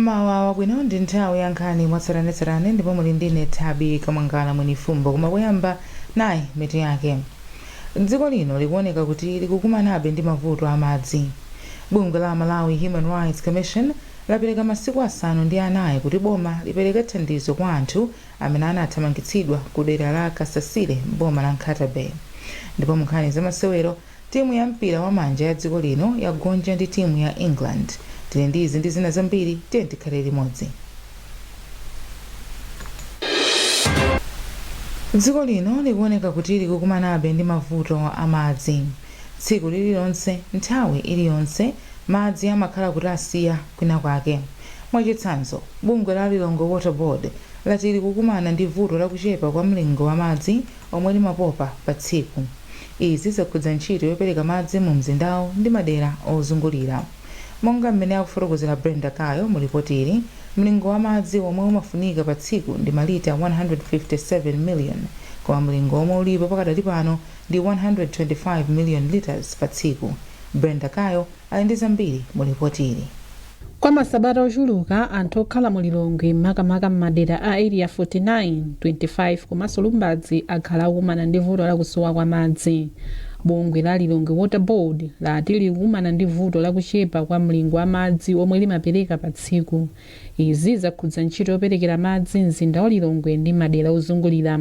Mmawa wabwino. Ndi nthawi ya nkhani mwatsatanetsatane ndipo muli ndine Thabi Kamwangala Mwenifumbo. Koma kuyamba nayi mitu yake. Dziko lino likuoneka kuti likukumanabe ndi mavuto amadzi. Bungwe la Malawi Human Rights Commission lapereka masiku 4 kuti boma lipereke thandizo kwa anthu amene anathamangitsidwa ku dera la Kasasire m'boma la Nkhata Bay. Ndipo mu nkhani zamasewero, timu ya mpira wa manja ya dziko lino yagonja ndi timu ya England. Tili ndi izi ndi zina zambiri, tiye tikhale limodzi. Dziko lino likuoneka kuti likukumanabe ndi mavuto a madzi. Tsiku lililonse, nthawi iliyonse, madzi amakhala kuti asiya kwina kwake. Mwachitsanzo, bungwe la Lilongwe Water Board lati likukumana ndi vuto la kuchepa kwa mlingo wa madzi omwe limapopa pa tsiku. Izi zakhudza ntchito yopereka madzi mu mzindawu ndi madera ozungulira. Monga mmene akufotokozera Brenda Kayo mu lipoti ili, mlingo wa madzi womwe umafunika pa tsiku ndi malita 157 million, koma mlingo womwe ulipo pakadali pano ndi 125 million litres pa tsiku. Brenda Kayo ali ndi zambiri mu lipoti ili. Kwa masabata ochuluka, anthu okhala mu Lilongwe, makamaka m'madera a Area 49, 25 komanso Lumbadzi akhala akukumana ndi vuto la kusowa kwa madzi. Bungwe la Lilongwe Water Board lati likukumana ndi vuto la kuchepa kwa mlingo wa madzi omwe limapereka pa tsiku. Izi zakhudza ntchito yoperekera madzi mzinda wa Lilongwe ndi madera ozungulira.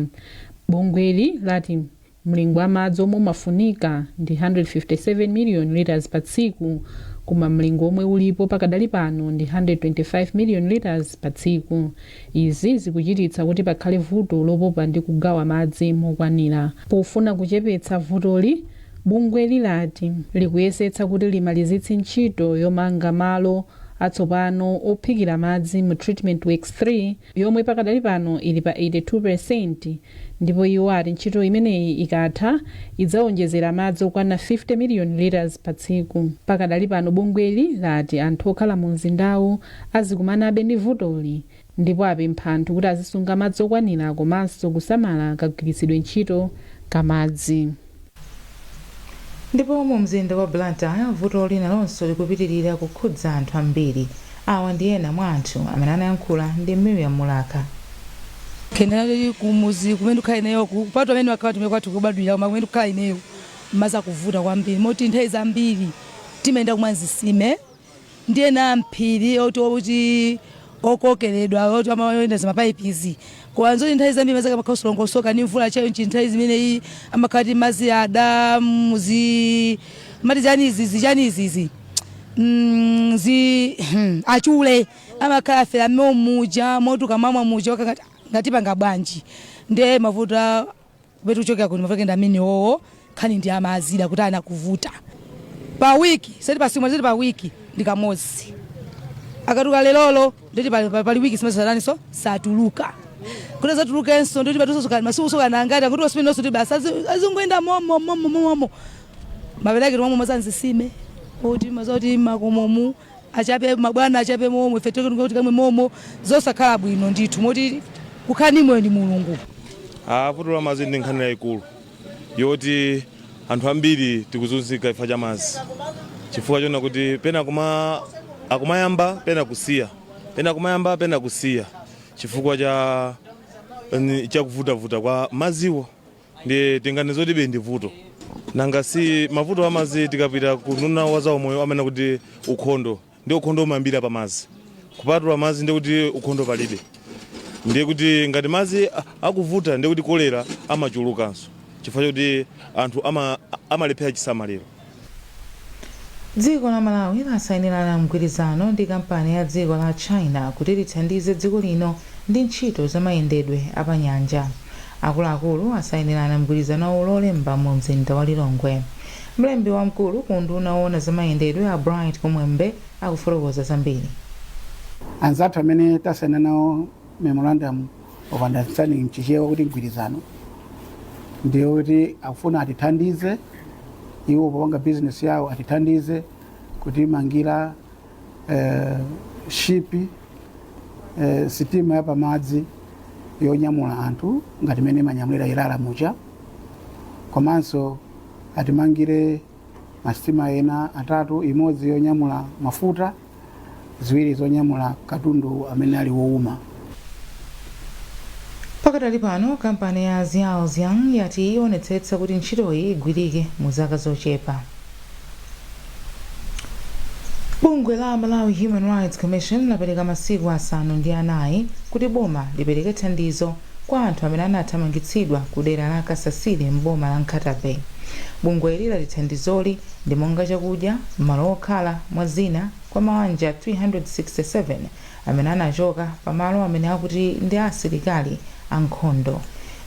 Bungweli lati mlingo wa madzi omwe umafunika ndi 157 million litres pa tsiku, koma mlingo omwe ulipo pakadali pano ndi 125 million litres pa tsiku. Izi zikuchititsa kuti pakhale vuto lopopa ndi kugawa madzi mokwanira. Pofuna kuchepetsa vutoli, bungweli lati likuyesetsa kuti limalizitse ntchito yomanga malo atsopano ophikira madzi mu Treatment Works 3, yomwe pakadali pano ili pa 82%, ndipo iwo ati ntchito imeneyi ikatha idzawonjezera madzi okwana 50 million litres pa tsiku. Pakadali pano bungweli lati anthu okhala mu mzindawu azikumanabe ndi vutoli ndipo apempha anthu kuti azisunga madzi okwanira komanso kusamala kagwiritsidwe ntchito ka madzi. Ndipo mu mzinda wa Blantyre, vutoli nalonso likupitirira kukhudza anthu ambiri. Awa ndi ena mwa anthu amene anayankhula ndi Miriam Mulaka. Kenali kumuzi kumene ndikukhala ineyo, kupatula amene wakhala timene kwathu kubadwira, koma kumene ndikukhala ineyo madzi akuvuta kwambiri, moti nthawi zambiri timayenda kumwa zitsime ndi ena amphiri oti okokeredwa, oti amayenda zimapaipizi. Koma nzoti nthawi zambiri madzi amakhala osalongosoka ndi mvula chonchi, nthawi zimeneyi amakhala ti madzi ada muzi mati chani izizi, chani izizi, zi achule amakhala afera muja, moti ukamamwa muja wakangati ngati panga bwanji. Ndiye mavuto kumene kuchokera kuno, mavuto amene wowo nkhani ndi amazida kuti anakuvuta pa wiki sati pa siku, sati pa wiki ndi kamodzi. Akatuluka lerolo, nditi pali wiki simasataniso satuluka, kuti azatulukenso nditi patuso masiku sokana angati akuti wasimenonso ndi basi azingoenda momo momo momo mapereke momwe mazanzisime kuti mazoti makomomu achape, mabwana achape momwe, ife kuti kamwe momo. Zosakhala bwino ndithu, moti kukhala ndi moyo ndi Mulungu. Vuto la madzi ndi nkhani yayikulu yoti anthu ambiri tikuzunzika chifukwa cha madzi, chifukwa chona kuti pena kuma akumayamba, pena kusiya, pena kumayamba, pena kusiya, chifukwa cha kuvutavuta kwa madziwo. Ndi tinganizo tibe ndi vuto nanga si mavuto amadzi. Tikapita ku nduna wa zaumoyo amene kuti ukhondo ndi ukhondo umayambira pa madzi. Kupatula madzi ndi kuti ukhondo palibe. Ndiye kuti ngati madzi akuvuta, ndiye kuti kolera amachulukanso, chifukwa chokuti anthu amalephera chisamaliro. Dziko la Malawi lasayinirana mgwirizano ndi kampani ya dziko la China kuti lithandize dziko lino ndi ntchito zamayendedwe apanyanja. Akuluakulu asayinirana mgwirizanowu Lolemba mu mzinda wa Lilongwe. Mlembi wamkulu ku unduna woona zamayendedwe, a Bright Kumwembe, akufotokoza zambiri. Anzathu amene tasaina nawo memorandum of understanding, mchichewa kuti mgwirizano, ndiye kuti akufuna atithandize iwo popanga business yawo, atithandize kutimangira ship, sitima yapamadzi yonyamula anthu ngati imene imanyamulira Ilala muja, komanso atimangire masitima ena atatu, imodzi yonyamula mafuta. Ziwiri zonyamula katundu amene ali wowuma. Pakadali pano, kampani ya Xiaoxiang yati ionetsetsa kuti ntchitoyi igwirike mu zaka zochepa. Bungwe la Malawi Human Rights Commission lapereka masiku 4 kuti boma lipereke thandizo kwa anthu amene anathamangitsidwa ku dera la Kasasire m'boma la Nkhata Bay. Bungweli lati thandizoli ndi monga chakudya, malo okhala, mwa zina, kwa mabanja 367 amene anachoka pamalo amene akuti ndi asilikali ankhondo.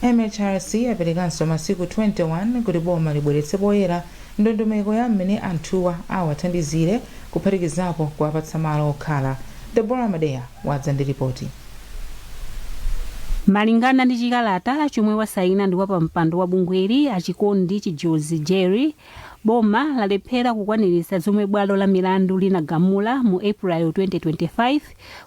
MHRC yaperekanso masiku 21 kuti boma libweretse poyera ndondomeko ya mmene anthuwa awathandizire, kuphatikizapo kuwapatsa malo okhala. Deborah Madeya wadza ndi ripoti. Malingana ndi chikalata chomwe wasayina ndi wapampando wa bungweli, Achikondi Chijozi Jerry, boma lalephera kukwaniritsa zomwe bwalo la milandu linagamula mu April 2025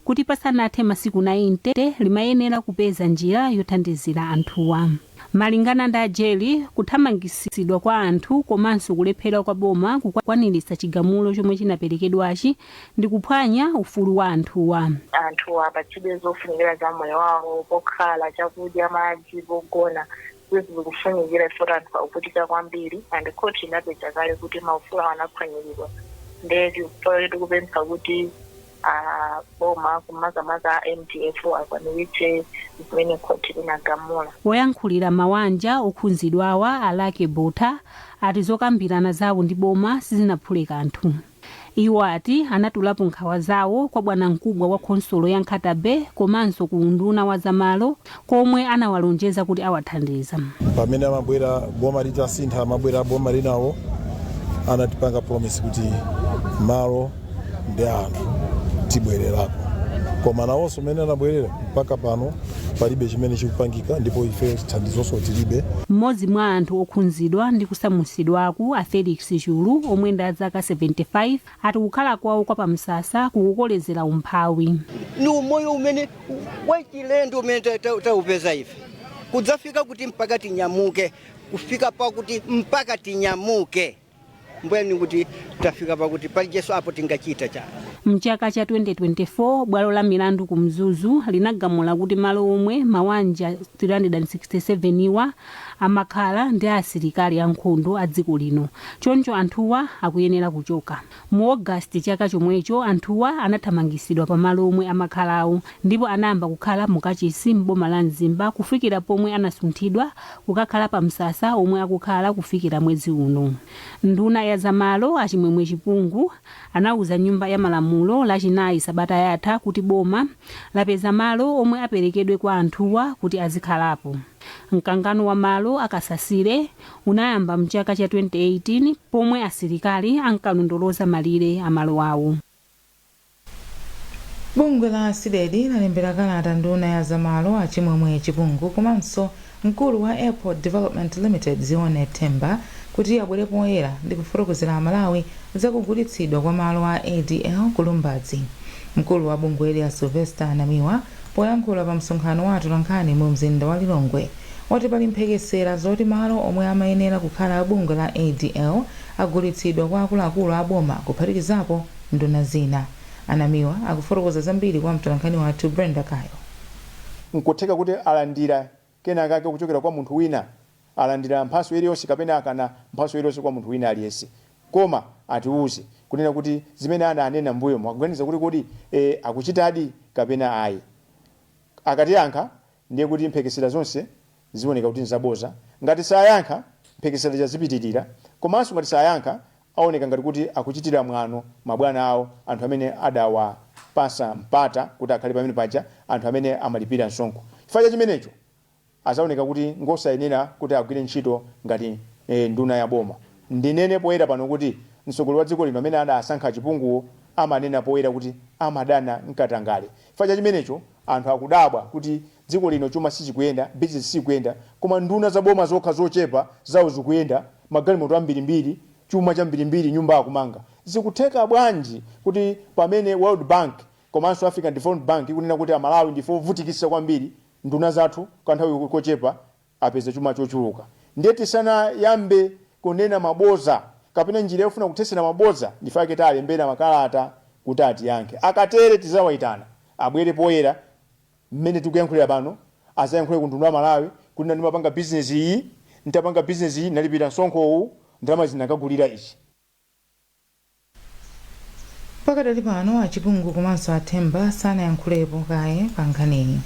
kuti pasanathe masiku 90 limayenera kupeza njira yothandizira anthuwa. Malingana ndi a Jerry, kuthamangitsidwa kwa anthu komanso kulephera kwa boma kukwaniritsa chigamulo chomwe chinaperekedwachi ndi kuphwanya ufulu wa anthuwa. Anthu apatsidwe zofunikira za moyo wawo, pokhala, chakudya, madzi, pogona. Izi zikufunikira ifoti anthu akuvutika kwambiri, and khoti inapeza kale kuti maufulu awo anaphwanyiridwa. Ndiye tikupempha kuti boma, kumakamaka MDF, akwaniritse zimene khoti linagamula. Woyankhulira mawanja okhuzidwawa, Alake Botha, ati zokambirana zawo ndi boma sizinaphule kanthu. Iwo ati anatulapo nkhawa zawo kwa bwanamkubwa wa khonsolo ya Nkhata Bay komanso ku unduna wa zamalo, komwe anawalonjeza kuti awathandiza. Pamene amabwera boma litasintha, amabwera boma linawo, anatipanga promise kuti malo ndi anthu tibwererako, koma nawonso mmene anabwerera mpaka pano palibe chimene chikupangika, ndipo ife chithandizonso tilibe. Mmodzi mwa anthu okhuzidwa ndi kusamutsidwaku, a Felix Chulu, omwe ndi a zaka 75, ati kukhala kwawo kwa pamsasa kukukolezera umphawi. Ni umoyo umene wachilendo umene taupeza ife, kudzafika kuti mpaka tinyamuke, kufika pakuti mpaka tinyamuke mbweni kuti tafika pakuti palijenso apo tingachita cha. Mchaka cha 2024, bwalo la milandu ku Mzuzu linagamula kuti malo omwe mawanja 367 iwa amakhala ndi asilikali ankhondo a dziko lino, choncho anthuwa akuyenera kuchoka. Mu Ogasiti chaka chomwecho, anthuwa anathamangisidwa pamalo omwe amakhalawo ndipo anayamba kukhala mukachisi m'boma la Mzimba kufikira pomwe anasunthidwa kukakhala pa msasa omwe akukhala kufikira mwezi uno. Nduna ya zamalo, Achimwemwe Chipungu, anauza Nyumba ya Malamulo Lachinayi sabata yatha kuti boma lapeza malo omwe aperekedwe kwa anthuwa kuti azikhalapo. Mkangano wa malo akasasire unayamba mchaka cha 2018 pomwe asilikali ankalondoloza malire amalo awo. Bungwe la CDEDI lalembera kalata nduna ya zamalo, Achimwemwe Chipungu, komanso mkulu wa Airport Development Limited, Zione Themba, kuti abwere poyera ndi kufotokozera Amalawi zakugulitsidwa kwa malo a ADL ku Lumbadzi. Mkulu wa bungweli, a Sylvester Namiwa, poyankhula pa msonkhano wa atolankhani mu mzinda wa Lilongwe, wati pali mphekesera zoti malo omwe amayenera kukhala a bungwe la ADL agulitsidwa kwa akuluakulu a boma, kuphatikizapo nduna zina. Anamiwa akufotokoza zambiri kwa mtolankhani wathu Brenda Kayo. Nkutheka kuti alandira kenakake kuchokera kwa munthu wina, alandira mphaso iliyonse kapena akana mphaso iliyonse kwa munthu wina aliyense, koma atiuze kunena kuti zimene ananena mbuyomo akuganiza kuti kodi akuchitadi kapena ayi. Akatiyankha, ndiye kuti mphekesera zonse zioneka kuti nzaboza. Ngati sayankha, mphekesera zipitirira. Komanso ngati sayankha, aoneka ngati kuti akuchitira mwano mabwana awo, anthu amene adawapasa mpata kuti akhale pamene paja, anthu amene amalipira msonkho. Chifukwa cha chimenecho azaoneka kuti ngosayenera kuti agwire ntchito ngati nduna ya boma. Ndinene poyera pano kuti mtsogoleri wa dziko lino amene adasankha Chipunguwo amanena poyera kuti amadana nkatangale. Chifukwa cha chimenecho anthu akudabwa kuti dziko lino chuma sichikuyenda, bizinesi sikuyenda, koma nduna za boma zokha zochepa zawo zikuyenda, magalimoto ambirimbiri, chuma chambirimbiri, nyumba akumanga. Zikutheka bwanji kuti pamene World Bank komanso African Development Bank ikunena kuti Amalawi ndife ovutikisa kwambiri, nduna zathu kanthawi kochepa apeza chuma chochuluka? Ndiye tisanayambe kunena maboza kapena njira yofuna kuthetsera maboza, ndifake talembera makalata. Kuti atiyankhe. Akatere tizawayitana abwere poyera mmene tikuyankhulira pano, azayankhule ku mtundu wa Malawi kuti ndimapanga bizinesi iyi, ntapanga bizinesi iyi nalipira msonkhowu, ndalama zinakagulira ichi. Pakadali pano achipungu komanso athemba sanayankhulepo kaye pa nkhaniyi.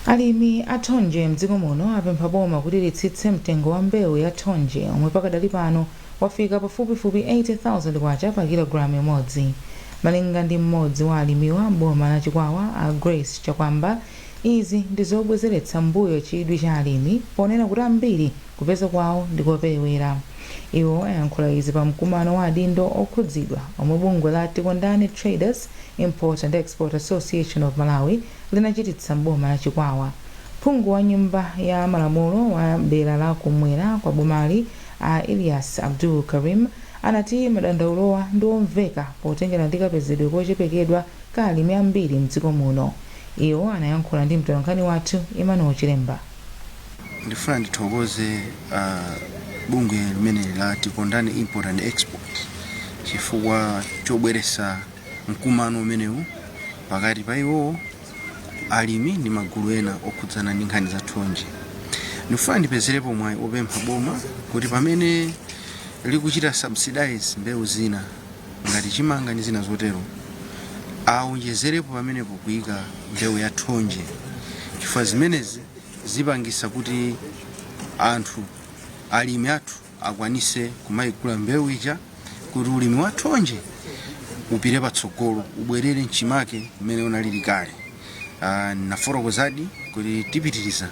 Alimi a thonje mdziko muno apempha boma kuti litsitse mtengo wa mbewu ya thonje omwe pakadali pano wafika pafupifupi 80,000 kwacha pa kilogalamu imodzi. Malinga ndi mmodzi wa alimiwa m'boma la Chikwawa, a Grace Chakwamba, izi ndi zobwezeretsa mbuyo chidwi cha alimi ponena kuti ambiri kupeza kwawo ndikoperewera. Iwo ayankhula izi pa mkumano wa adindo okhudzidwa omwe bungwe la Tikondane Traders Import and Export Association of Malawi linachititsa m'boma la Chikwawa. Phungu wa nyumba ya malamulo wa dera la kumwera kwa bomali, a Elias Abdul Karim, anati madandaulowa ndi omveka potengera ndi kapezedwe kochepekedwa ka alimi ambiri mdziko muno. Iwo anayankhula ndi mtolankhani wathu Emmanuel Chilemba. Ndifuna ndithokoze bungwe limene la Tikondane Import and Export chifukwa chobweretsa mkumano umenewu pakati pa iwowo, alimi ndi magulu ena okhudzana ndi nkhani za thonje. Ndifuna ndipezerepo mwayi opempha boma kuti pamene likuchita subsidize mbewu zina ngati chimanga ndi zina zotero, aonjezerepo pamenepo kuyika mbewu ya thonje, chifukwa zimenezi zipangisa kuti anthu, alimi athu, akwanise kumayigula mbewu ija kuti ulimi wa thonje upite patsogolo, ubwerere mchimake mmene unalili kale. Nafotokozadi kuti tipitiriza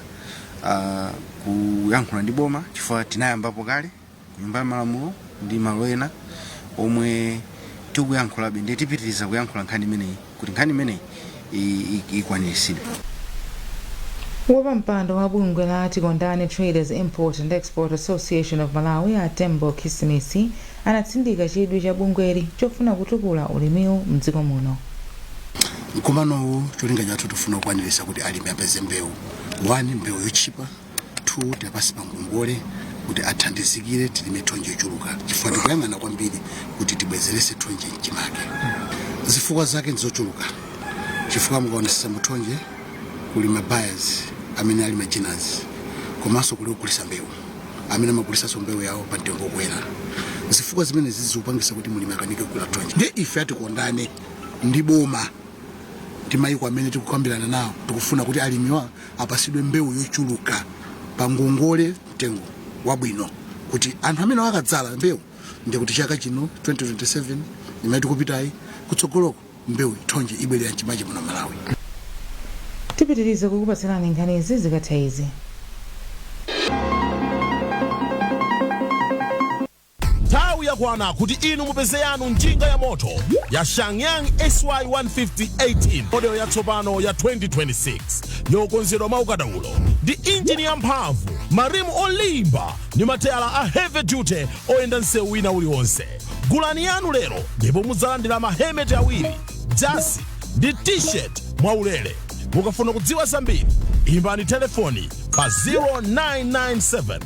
kuyankhula ndi boma chifukwa tinayambapo kale ku nyumba ya malamulo ndi malo ena omwe tikuyankhulabe, ndiye tipitiriza kuyankhula nkhani imeneyi kuti nkhani imeneyi ikwaniritsidwe. Wapampando wa bungwe la Tikondane Traders Import and Export Association of Malawi, a Tembo Khisimisi, anatsindika chidwi cha bungweli chofuna kutukula ulimiwu mdziko muno. Mkumanowu cholinga chathu tifuna kukwanirisa kuti alimi apeze mbewu, 1 mbewu yotchipa, 2 tiapase pangongole kuti athandizikire tilime thonje yochuluka, chifukwa tikuyang'ana kwambiri kuti tibwezerese thonje mchimake. Zifukwa zake ndizochuluka, chifukwa mukaonesesa muthonje kuli ma buyers amene ali ma ginners, komanso kuli ogulisa mbewu amene amagulisanso mbewu yawo pa mtengo wokwera. Zifukwa zimenezi zikupangisa kuti mulimi akanike kugula thonje. Ndiye ife atikondane ndi boma ndi mayiko amene tikukambirana nawo, tikufuna kuti alimiwa apasidwe mbewu yochuluka pa ngongole, mtengo wabwino, kuti anthu amene akadzala mbewu ndikuti chaka chino 2027 imene tikupitayi, kutsogoloko mbewu thonje ibwerera mchimake muno Malawi. Tipitirize kukupatsirani nkhanizi zikatha izi. Nthawi yakwana kuti inu mupeze yanu njinga ya moto ya Shangyang SY 150 18, model yatsopano ya 2026, yokonzedwa mwaukadaulo ndi injini yamphamvu, marimu olimba ndi mateyala a heavy duty oyenda msewu wina uliwonse. Gulani yanu lero ndipo mudzalandira mahelmet awiri, jasi ndi T-shirt mwaulere. Mukafuna kudziwa zambiri, imbani telefoni pa 0997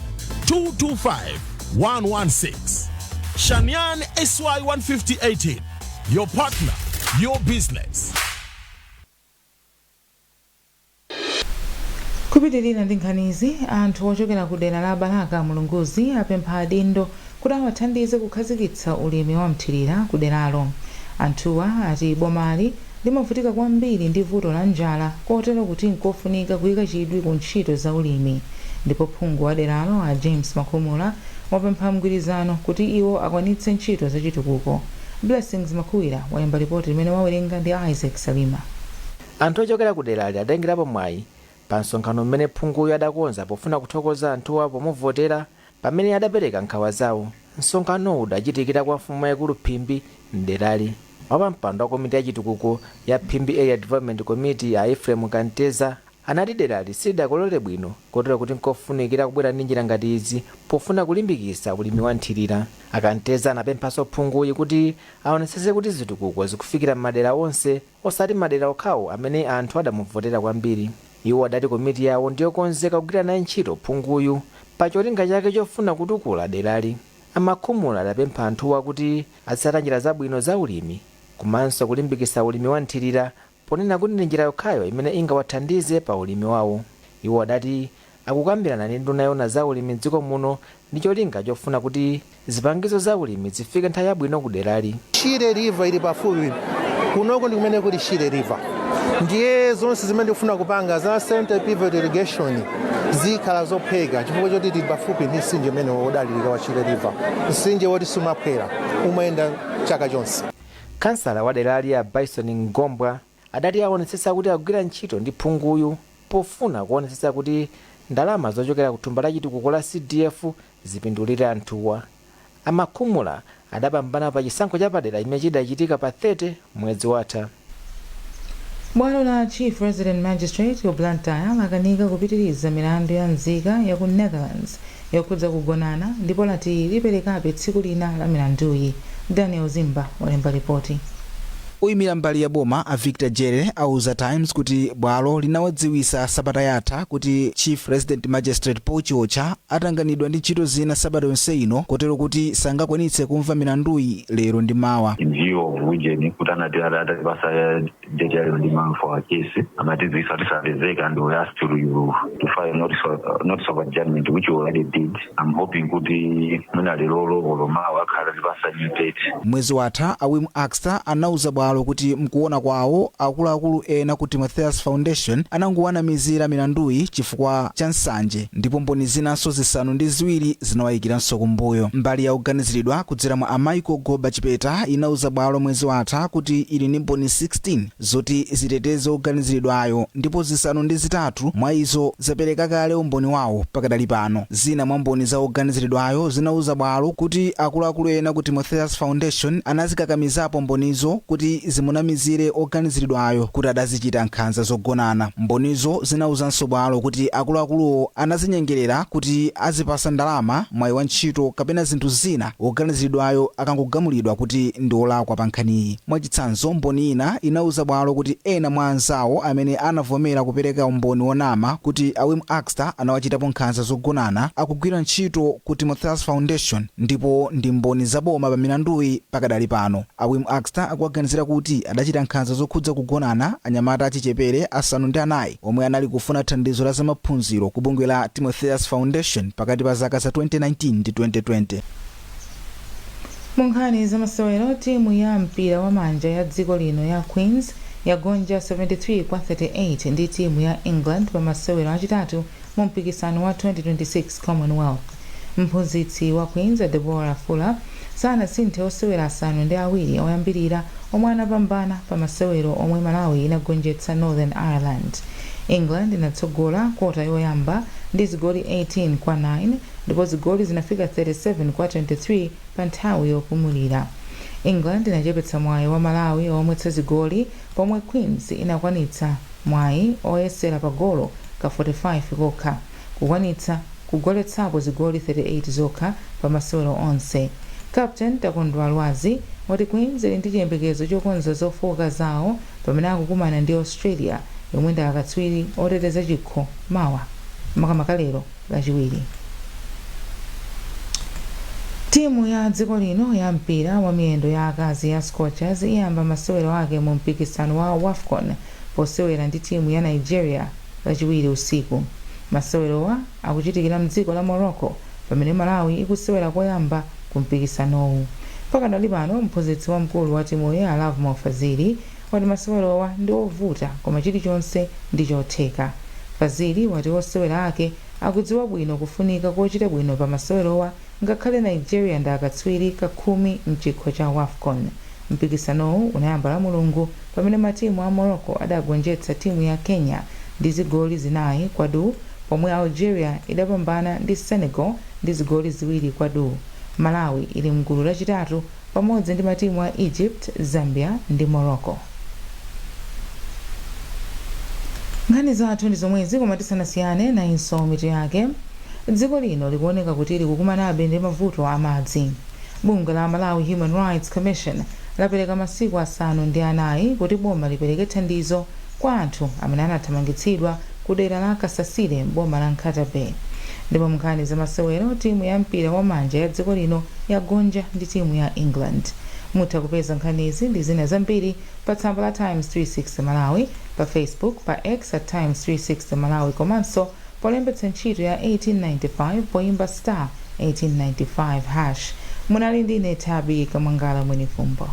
225 116. Shanyan SY 150 18, your partner, your business. Kupitirira ndi nkhanizi, anthu ochokera ku dera la Balaka Mulunguzi apempha adindo kuti awathandize kukhazikitsa ulimi wa mthirira ku deralo. Anthuwa ati bomali limavutika kwambiri ndi vuto la njala, kotero kuti nkofunika kuyika chidwi ku ntchito za ulimi. Ndipo phungu wa deralo, a James Makhumula, wapempha mgwirizano kuti iwo akwanitse ntchito zachitukuko. Blessings Makhuwira walemba ripoti limene wawerenga ndi Isaac Salima. Anthu ochokera ku derali atengerapo mwayi pa msonkhano umene phunguyo adakonza pofuna kuthokoza anthuwa pomuvotera pamene adapereka nkhawa zawo. Msonkhanowu udachitikira kwa mfumu yayikulu Phimbi mderali. Wapampando wa komiti ya chitukuko ya Phimbi Area Development Committee, a Ephraim Kanteza, anati derali silidakolole bwino, kotero kuti nkofunikira kubwera ndi njira ngati izi pofuna kulimbikitsa ulimi wa nthirira. Akanteza anapemphanso phunguyi kuti aonetsetse kuti zitukuko zikufikira m'madera onse, osati madera okhawo amene anthu adamuvotera kwambiri. Iwo adati komiti yawo ndiyokonzeka kugwira naye ntchito phunguyu pa cholinga chake chofuna kutukula derali. Amakhumula adapempha anthuwa kuti azitsata njira zabwino za ulimi komanso kulimbikitsa ulimi wa nthirira, ponena kuti ndi njira yokhayo imene ingawathandize pa ulimi wawo. Iwo adati akukambirana ndi nduna yoona za ulimi mdziko muno ndi cholinga chofuna kuti zipangizo za ulimi zifike nthawi yabwino ku derali. Shire River ili pafupi kunoko, ndi kumene kuli Shire River, ndiye zonse zimene tikufuna kupanga za center pivot irrigation zikhala zophweka chifukwa choti tili pafupi ndi mtsinje umene wodalirika wa Shire River, mtsinje woti sumaphwera, umayenda chaka chonse. Kansala wa derali a Bison Ngombwa adati aonetsetsa kuti agwira ntchito ndi phunguyu pofuna kuonetsetsa kuti ndalama zochokera ku thumba la chitukuko la CDF zipindulire anthuwa. Amakhumula adapambana pa chisankho chapadera chimene chidachitika pa 30 mwezi watha. Bwalo la Chief Resident Magistrate ku Blantyre lakanika kupitiriza milandu ya nzika ya ku Netherlands yokhudza kugonana, ndipo lati liperekabe tsiku lina la milanduyi. Daniel Zimba walemba ripoti. Oyimira mbali ya boma a Victor Jere auza Times kuti bwalo linawadziwisa sabata yatha kuti Chief Resident Magistrate Paul Chiotcha atanganidwa ndi ntchito zina sabata yonse ino, kotero kuti sangakwanitse kumva milanduyi lero ndi mawa. In view of ujeni kuti anati atatipasa date ya lero ndi mawa for our case, amatidziwisa kuti sapezeka, and we asked to file notice of adjournment, which we already did. I'm hoping kuti mwina lero olo mawa akhala atipasa new date. Mwezi watha, a Wim Axter anauza bwalo kuti mkuona kwawo, akuluakulu ena ku Timotheus Foundation anangowanamizira milanduyi chifukwa cha nsanje, ndipo mboni zinanso zisanu ndi ziwiri zinawayikiranso kumbuyo. Mbali ya oganiziridwa kudzera mwa a Michael Goba Chipeta inauza bwalo mwezi watha kuti ili ndi mboni 16 zoti ziteteze oganiziridwayo, ndipo zisanu ndi zitatu mwa izo zapereka kale umboni wawo pakadali pano. Zina mwa mboni za oganiziridwayo zinauza bwalo kuti akuluakulu ena ku Timotheus Foundation anazikakamizapo mbonizo kuti zimunamizire oganiziridwayo kuti adazichita nkhanza zogonana. Mbonizo zinauzanso bwalo kuti akuluakuluwo anazinyengerera kuti azipasa ndalama, mwayi wa ntchito kapena zinthu zina oganiziridwayo akangogamulidwa kuti ndi olakwa pa nkhaniyi. Mwachitsanzo, mboni ina inauza bwalo kuti ena mwa anzawo amene anavomera kupereka umboni wonama kuti a Wim Axter anawachitapo nkhanza zogonana akugwira ntchito ku Timotheus Foundation ndipo ndi mboni zaboma pa milanduyi pakadali pano. A Wim Axter akuwaganizira kuti adachita nkhanza zokhudza kugonana anyamata achichepere asanu ndi anayi omwe anali kufuna thandizo la zamaphunziro ku bungwe la Timotheus Foundation pakati pa zaka za 2019 ndi 2020. Mu nkhani zamasewero, timu ya mpira wa manja ya dziko lino ya Queens yagonja 73 kwa 38 ndi timu ya England pa masewero achitatu mu mpikisano wa 2026 Commonwealth. Mphunzitsi wa Queens, Deborah Fuller, sanasinthe osewera asanu ndi awiri oyambirira omwe anapambana pa masewero omwe Malawi inagonjetsa Northern Ireland. England inatsogola kota yoyamba ndi zigoli 18 kwa 9, ndipo zigoli zinafika 37 kwa 23 pa nthawi yopumulira. England inachepetsa mwayi wa Malawi omwetsa zigoli, pomwe Queens inakwanitsa mwayi oyesera pa golo ka 45 kokha, kukwanitsa kugoletsapo zigoli 38 zokha pa masewero onse. Captain Takondwa Lwazi wati Queens ili ndi chiyembekezo chokonza zofowoka zawo pamene akukumana ndi Australia, yomwe ndi akatswiri oteteza chikho, mawa, makamaka lero Lachiwiri. Timu ya dziko lino ya mpira wa miyendo ya akazi ya Scorchers iyamba masewero ake mu mpikisano wa WAFCON posewera ndi timu ya Nigeria Lachiwiri usiku. Masewerowa akuchitikira mdziko la Morocco, pamene Malawi ikusewera koyamba ku mpikisanowu. Pakadali pano, mphunzitsi wamkulu wa timuyi, a Lovemore Fazili, wati masewerowa ndi ovuta koma chilichonse ndi chotheka. Fazili wati osewera ake akudziwa bwino kufunika kochita bwino pa masewerowa, ngakhale Nigeria ndi akatswiri kakhumi mchikho cha WAFCON. Mpikisanowu unayamba la Mulungu pamene matimu a Morocco adagonjetsa timu ya Kenya ndi zigoli 4 kwa du, pomwe Algeria idapambana ndi Senegal ndi zigoli 2 kwa du. Malawi ili mgulu lachitatu pamodzi ndi matimu a Egypt, Zambia ndi Morocco. Nkhani zathu ndi zomwezi, koma tisanasiyane, nayinso mitu yake. Dziko lino likuoneka kuti likukumanabe ndi mavuto amadzi. Bungwe la Malawi Human Rights Commission lapereka masiku 4 kuti boma lipereke thandizo kwa anthu amene anathamangitsidwa ku dera la Kasasire m'boma la Nkhata Bay. Ndipo munkhani zamasewero, timu ya mpira wa manja ya dziko lino Yagonja ndi timu ya England. Mutha kupeza nkhanizi ndi zina zambiri pa tsamba la Times 360 Malawi pa Facebook, pa X at Times 360 Malawi, komanso polembetsa ntchito ya 1895 poimba star 1895 hash. Munali ndine Tabi Kamangala Mwenifumbo.